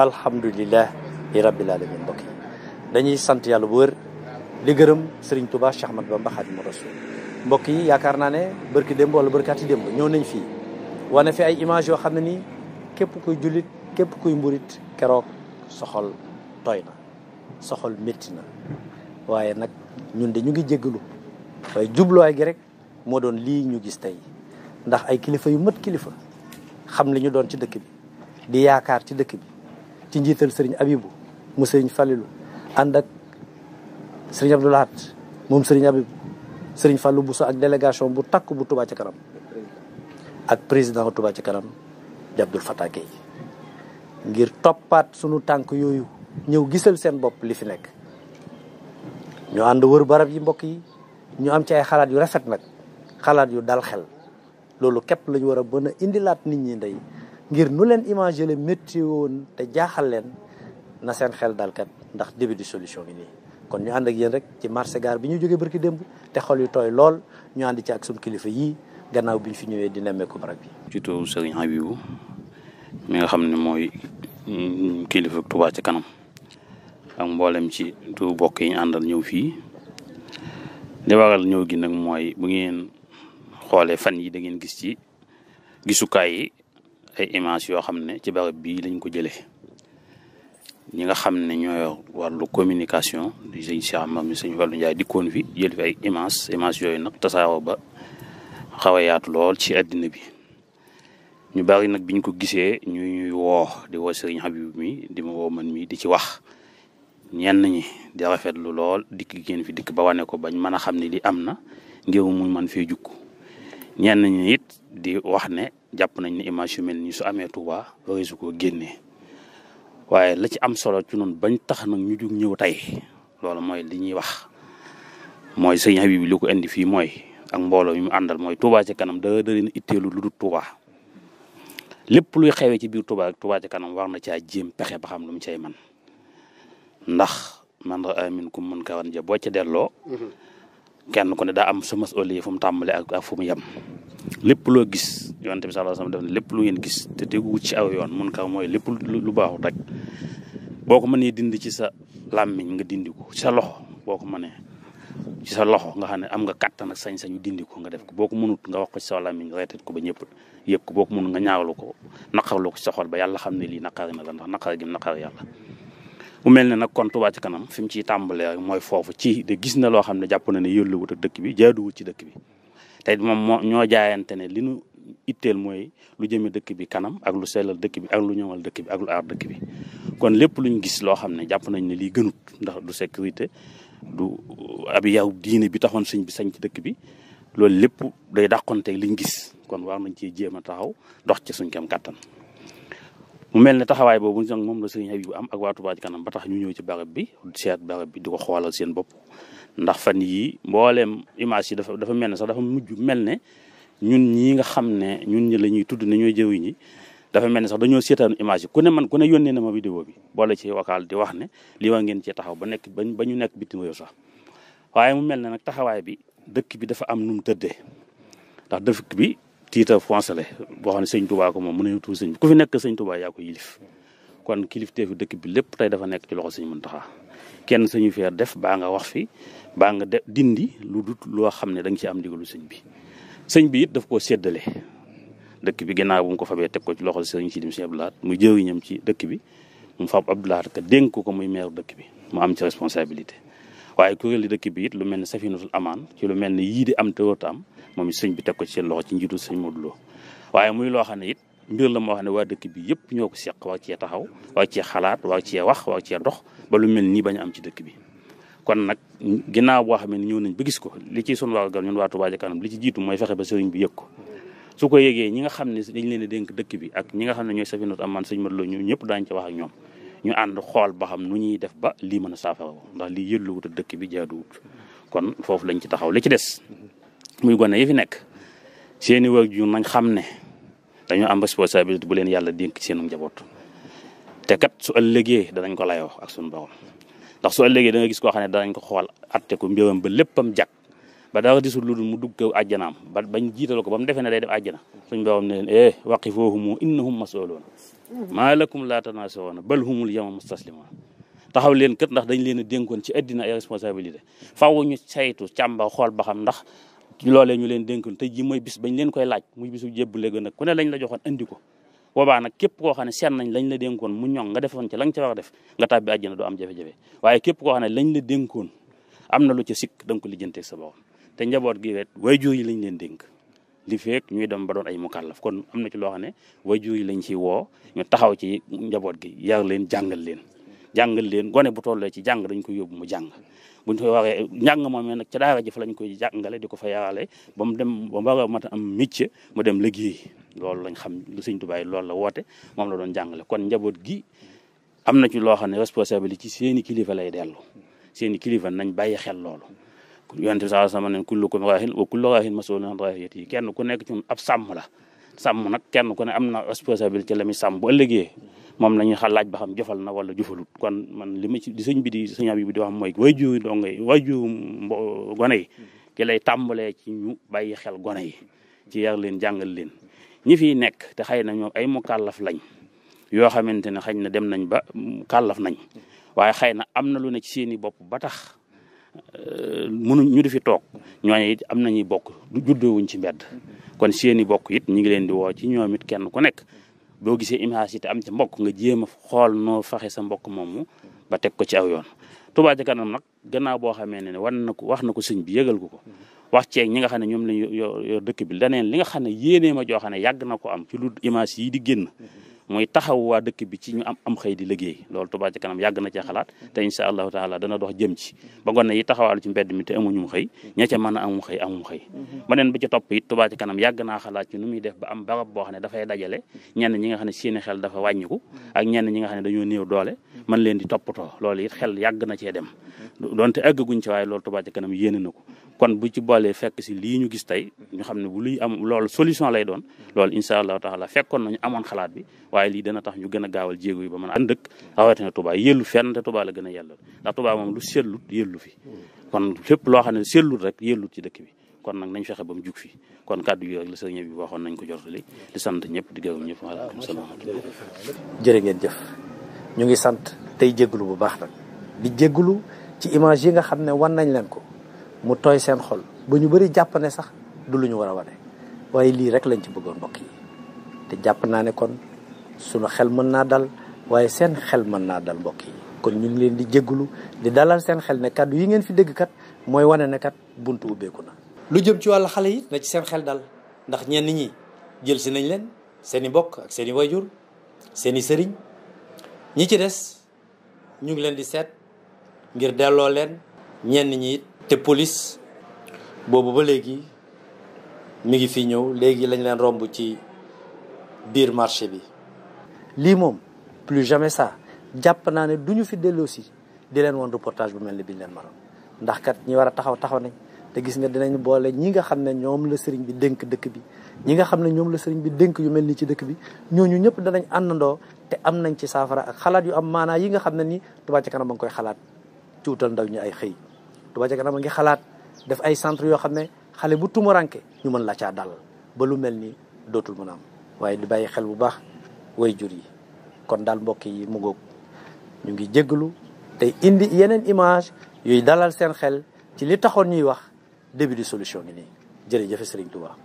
alhamdulillahi rabbil alamin mbokk yi dañuy sant yàlla bu wër di gërëm Serigne Touba Cheikh Ahmadou Bamba Khadimu Rasul mbokk yi yaakaar naa ne barki démb wala barkaati démb ñëw nañ fii wane fi ay image yoo xam ne nii képp kuy jullit képp kuy mburit keroog soxol tooy na soxol métti na waaye nag ñun de ñu ngi jéggalu waaye jubluwaay gi rek moo doon lii ñu gis tey ndax ay kilifa yu mat kilifa xam li ñu doon ci dëkk bi di yaakaar ci dëkk bi ci njiital Serigne Abibou mu Serigne Fallilou ànd ak Serigne Abdou Lahad moom Serigne Abibou Serigne Fallou Bousso ak délégation bu takk bu Touba ci kanam ak président Touba ci kanam di Abdoul Fattah Gueye ngir toppaat sunu tànk yooyu ñëw gisal seen bopp li fi nekk ñu ànd wër barab yi mbokk yi ñu am ci ay xalaat yu rafet nag xalaat yu dal xel loolu képp la ñu war a mën a indilaat nit ñi ndey ngir nu leen imaginer métti woon te jaaxal leen na seen xel dalkat ndax début de solution bi nii kon ñu ànd ak yéen rek ci marché gare bi ñu jógee barki démb te xol yu tooy lool ñu ànd ci ak suñu kilifa yii gannaaw bi ñu fi ñëwee di nemmeeku barab bi. ci turu Serigne Habibou mi nga xam ne mooy kilifa Touba ci kanam ak mboolem ci turu bokk yi ñu àndal ñëw fii li waral ñëw gi nag mooy bu ngeen xoolee fan yi da ngeen gis ci gisukaay yi ay image yoo xam ne ci barab bii lañ ko jëlee ñi nga xam ne ñooy wàllu communication di sëñ Cheikh Mam mi sëñ Fallou Ndiaye dikkoon fi jël fi ay image yooyu nag tasaaroo ba xaw a yaatu lool ci àddina bi ñu bari nag biñ ko gisee ñuy woo di woo Serigne Habibou mi di ma woo man mi di ci wax ñenn ñi di rafetlu lool dikk génn fi dikk ba wane ko bañ mën a xam ne li am na ngir mu man fee jukk ñenn ñi it di wax ne jàpp nañ ne image yu mel ni su amee Touba loolu su ko génnee waaye la ci am solo ci noonu bañ tax nag ñu jug ñëw tey loolu mooy li ñuy wax mooy Serigne Habibou li ko indi fii mooy ak mbooloo mi mu àndal mooy Touba ci kanam da leen itteelu lu dul Touba lépp luy xewee ci biir Touba ak Touba ci kanam war na caa jéem pexe ba xam lu mu cay man ndax man ra minkum munkaran ja boo ca delloo kenn ku ne daa am sa mas'uliyya fu mu tàmbale ak fu mu yem lépp loo gis yonent bi sallallahu alayhi wasallam def ne lépp lu ngeen gis te teguwut ci aw yoon munkar mooy lépp lu baaxut rek boo ko mënee dindi ci sa làmmiñ nga dindi ko ci sa loxo boo ko mënee ci sa loxo nga xam ne am nga kàttan ak sañ-sañu dindi ko nga def ko boo ko mënut nga wax ko ci sa làmmiñ nga reetet ko ba ñëpp yëg ko boo ko mënut nga ñaawlu ko naqarlu ko ci sa xol ba yàlla xam ne lii naqari na la ndax naqari gi naqari yàlla mu mel ne nag kon Touba ci kanam fi mu ciy tàmbalee mooy foofu ci de gis na loo xam ne jàpp na ne yëlluwut ak dëkk bi jaaduwut ci dëkk bi te moom ñoo jaayante ne li nu itteel mooy lu jëme dëkk bi kanam ak lu sellal dëkk bi ak lu ñëwal dëkk bi ak lu aar dëkk bi kon lépp luñ gis loo xam ne jàpp nañ ne lii gënut ndax du sécurité du ab yaw diine bi taxoon sëñ bi sañ ci dëkk bi loolu lépp day dàqonteeg liñ gis kon war nañ cee jéem a taxaw dox ci suñ kem kàttan mu mel ne taxawaay boobu nag moom la Serigne Habibou am ak waa Touba ci kanam ba tax ñu ñëw ci barab bi seet barab bi di ko xoolal seen bopp ndax fan yii mbooleem image yi dafa mel ne sax dafa mujj mel ne ñun ñii nga xam ne ñun ñi la ñuy tudd ne ñooy jëwiñ ñi dafa mel ne sax dañoo seetaan image yi ku ne yónnee na ma vidéo bi boole ci vocal di wax ne lii war ngeen cee taxaw ba ñu nekk bitim réew sax waaye mu mel ne nag taxawaay bi dëkk bi dafa am nu mu tëddee ndax dëkk bi titre foncier la boo xam ne sëñ Touba ko moom mën nañu tudd sëñ bi ku fi nekk sëñ Touba yaa ko yilif kon kilifteefu dëkk bi lépp tey dafa nekk ci loxo sëñ Mountakha kenn sañu feer def baa nga wax fi baa nga dindi lu dut loo xam ne da nga ci am ndigalu sëñ bi it daf koo séddale dëkk bi ginnaaw bu mu ko fabee teg ko ci loxo sëñ Sidim Sëñ Abdou Lahad mu jëwiñam ci dëkk bi mu fab Abdou Lahad ka dénk ko muy maire dëkk bi mu am ci responsabilité waaye kuréel dëkk bi it lu mel ne Safinatul Amaan ci lu mel ne yii di am te warut am moom it sëñ bi teg ko ci seen loxo ci njiitu sëñ Modou Lo waaye muy loo xam ne it mbir la moo xam ne waa dëkk bi yëpp ñoo ko seq war cee taxaw war cee xalaat war cee wax war cee dox ba lu mel nii bañ a am ci dëkk bi kon nag ginnaaw boo xam ne ñëw nañ ba gis ko li ci sunu waa ñun waa Touba ca kanam li ci jiitu mooy fexe ba sëriñ bi yëg ko su ko yëgee ñi nga xam ne dañ leen a dénk dëkk bi ak ñi nga xam ne ñooy Safinatul Amaan sëñ Modou Lo ñu ñëpp daañu ci wax ak ñoom ñu ànd xool ba xam nu ñuy def ba lii mën a saafara ndax lii yëlluwut a dëkk bi jaaduwut kon foofu lañ ci taxaw li ci des muy gone yi fi nekk seeni waajur nañ xam ne dañoo am responsabilité bu leen yàlla dénk seenu njaboot te kat su ëllëgee danañ ko layoo ak suñu borom ndax su ëllëgee da nga gis koo xam ne danañ ko xool atte ko mbiram ba léppam jag ba dara disul lu dul mu dugg àjjanaam ba bañ jiital ko ba mu defee ne day def àjjana suñ borom ne leen waqifuhum innahum mas'uluun maa lakum laa tanaasawna bal humul yawma mustaslimuun taxaw leen kët ndax dañ leen a dénkoon ci àddina ay responsabilité faaw ñu saytu càmba xool ba xam ndax loolee ñu leen dénkoon tey ji mooy bis bañ leen koy laaj muy bisu jébbale ga nag ku ne lañ la joxoon andi ko boobaa nag képp koo xam ne seen nañ lañ la dénkoon mu ñoŋ nga defoon ci la nga ca war a def nga tàbbi àjjana doo am jafe-jafe waaye képp koo xam ne lañ la dénkoon am na lu ca sikk da nga ko lijjanteeg sa borom te njaboot gi wet waajur yi lañ leen dénk li feek ñuy dem ba doon ay mukallaf kon am na ci loo xam ne waajur yi lañ ci woo ñu taxaw ci njaboot gi yar leen jàngal leen gone bu tollee ci jàng dañ koy yóbbu mu jàng buñ koy waxee njàng moom nag ca daara ji fa lañ koy jàngale di ko fa yarale ba mu dem ba war a mat a am métier mu dem liggéey loolu lañ xam lu Sëñ Tuubaa loolu la woote moom la doon jàngale kon njaboot gi am na ci loo xam ne responsabilité ci seeni kilifa lay dellu seeni kilifa nañ bàyyi xel loolu yonent bi sallallahu alayhi wasallam ne kullukum raa'in wa kullu raa'in mas'uulun an ra'iyyatihi kenn ku nekk ci ñun ab sàmm la sàmm nag kenn ku ne am na responsabilité la muy sàmm bu ëllëgee moom la ñuy laaj ba xam jëfal na wala jëfalut kon man li ma ci di sëñ bi di sëñ bi di wax mooy waajur dongay waajur gone yi ki lay tàmbalee ci ñu bàyyi xel gone yi ci yar leen jàngal leen ñi fiy nekk te xëy na ñoom ay mu kàllaf lañ yoo xamante ne xëy na dem nañ ba kàllaf nañ waaye xëy na am na lu ne ci seeni bopp ba tax mënuñ ñu di fi toog ñooñu it am nañuy bokk du juddoowuñ ci mbedd kon seeni bokk it ñu ngi leen di woo ci ñoom it kenn ku nekk boo gisee image yi te am ca mbokk nga jéem a xool noo faxe sa mbokk moomu ba teg ko ci aw yoon Touba Ca Kanam nag gannaaw boo xamee ne wax na ko sëñ bi yëgal ko wax ceeg ñi nga xam ne ñoom lañ yor dëkk bi daneen li nga xam ne yéenee ma joo xam ne yàgg na ko am ci lu image yi di génn muy taxaw waa dëkk bi ci ñu am xëy di liggéey loolu Touba Ca Kanam yàgg na cee xalaat te insha allahu taala dana dox jëm ci ba gone yi taxawaalu ci mbedd mi te amuñu xëy ña ca mën a amum xëy beneen bi ci topp it Touba Ca Kanam yàgg naa xalaat ci nu muy def ba am barab boo xam ne dafay dajale ñenn ñi nga xam ne seeni xel dafa wàññiku ak ñenn ñi nga xam ne dañoo néew doole man leen di toppatoo loolu it xel yàgg na cee dem donte àggaguñ ci waaye loolu Touba Ca Kanam yéene na ko kon bu ci boolee fekk si lii ñu gis tey ñu xam ne bu luy am loolu solution lay doon loolu insha allahu taala fekkoon nañu amoon xalaat bi waaye lii dana tax ñu gën a gaawal jéego yi ba mën a ànd dëkk rawatina Touba yellu fenn te Touba la gën a yellal ndax Touba moom lu sellut yellu fi kon lépp loo xam ne sellut rek yellut ci dëkk bi kon nag nañ fexe ba mu jug fi kon kàddu yi rek la sëriñ bi waxoon nañ ko jotali di sant ñëpp di gërëm ñëpp waaleykum salaam. jërë ngeen jëf ñu ngi sant tey jégalu bu baax nag di jégalu ci image yi nga xam ne wan nañ leen ko mu tooy seen xol ba ñu bëri jàpp ne sax du lu ñu war a wane waaye lii rek lañ ci bëggoon mbokk yi te jàpp naa ne kon sunu xel mën naa dal waaye seen xel mën naa dal mbokk yi kon ñu ngi leen di jégalu di dalal seen xel ne kàddu yi ngeen fi dégg kat mooy wane ne kat buntu ubbeeku na. lu jëm ci wàllu xale yi na ci seen xel dal ndax ñenn ñi jël si nañ leen seen i mbokk ak seen i wayjur seen i sëriñ ñi ci des ñu ngi leen di seet ngir delloo leen ñenn ñi it te police boobu ba léegi mi ngi fi ñëw léegi lañ leen romb ci biir marché bi. lii moom plus jamais ça jàpp naa ne du ñu fi delloosi di leen woon reportage bu mel ni biñ leen maroon ndax kat ñi war a taxaw nañ te gis nga dinañ boole ñi nga xam ne ñoom la sëriñ bi dénk dëkk bi ñi nga xam ne ñoom la sëriñ bi dénk yu mel ni ci dëkk bi ñooñu ñëpp danañ àndandoo te am nañ ci saafara ak xalaat yu am maanaa yi nga xam ne ni Touba Ca Kanam a ngi koy xalaat ci wutal ndaw ñi ay xëy Touba Ca Kanam a ngi xalaat def ay centre yoo xam ne xale bu tumuranke ñu mën la caa dal ba lu mel ni dootul mën a am waaye di bàyyi xel bu baax way jur yi kon daal mbokk yi mu ngoog ñu ngi jégalu tey indi yeneen image yuy dalal seen xel ci li taxoon ñuy wax début de solution gi nii jërëjëf Serigne Touba